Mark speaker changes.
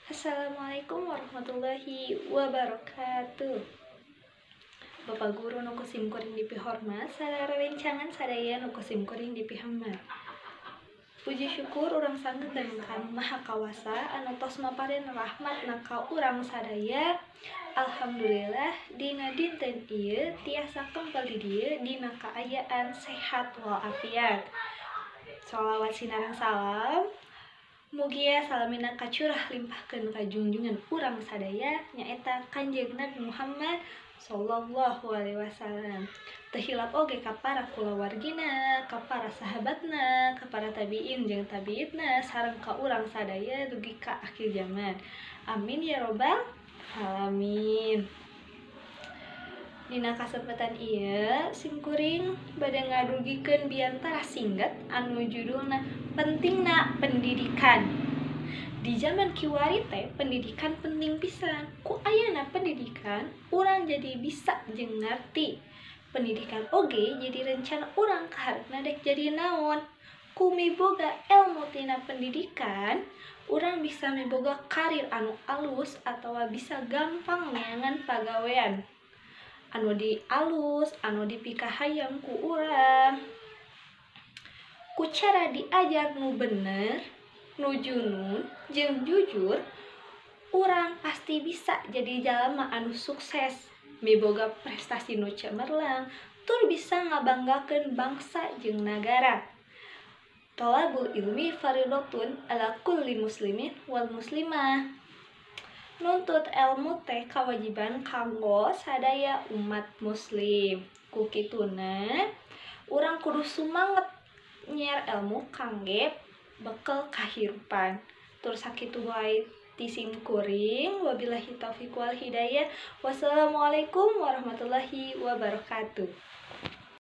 Speaker 1: Assalamualaikum warahmatullahi wabarakatuh. Bapak guru nu ku simkuring dipihormat, sadaya rerencangan sadaya nu ku simkuring dipihormat. Puji syukur urang sanggeun ka Maha Kawasa anu tos maparin rahmatna ka urang sadaya. Alhamdulillah, dina dinten ieu tiasa kempel di dieu dina kaayaan sehat walafiat. Sholawat sinareng salam mugia salamina kacurah limpahkeun ka junjungan urang sadaya, nyaeta Kanjeng Nabi Muhammad sallallahu alaihi wasallam. Teu hilap oge ka para kulawargina, ka para sahabatna, ka para tabiin jeung tabiitna, sareng ka urang sadaya dugi ka akhir zaman. Amin ya robbal alamin. Dina kasempatan ieu simkuring bade ngadugikeun biantara singget anu judulna Pentingna Pendidikan. Di zaman kiwari teh pendidikan penting pisan. Ku ayana pendidikan, urang jadi bisa jeung ngarti. Pendidikan oge jadi rencana urang kaharepna dek jadi naon. Ku miboga elmu tina pendidikan, urang bisa miboga karir anu alus atawa bisa gampang neangan pagawean anu di alus, anu dipikahayang ku urang. Ku cara diajar nu bener, nu junun jeung jujur, urang pasti bisa jadi jalma anu sukses, miboga prestasi nu cemerlang, tur bisa ngabanggakeun bangsa jeung nagara. Tolabul ilmi faridatun ala kulli muslimin wal muslimah. Nuntut elmu teh kawajiban kanggo sadaya umat muslim. Ku kituna urang kudu sumanget nyiar elmu kangge bekel kahirupan. Tur sakitu wae ti simkuring, wabillahi taufiq wal hidayah. Wassalamualaikum warahmatullahi wabarakatuh.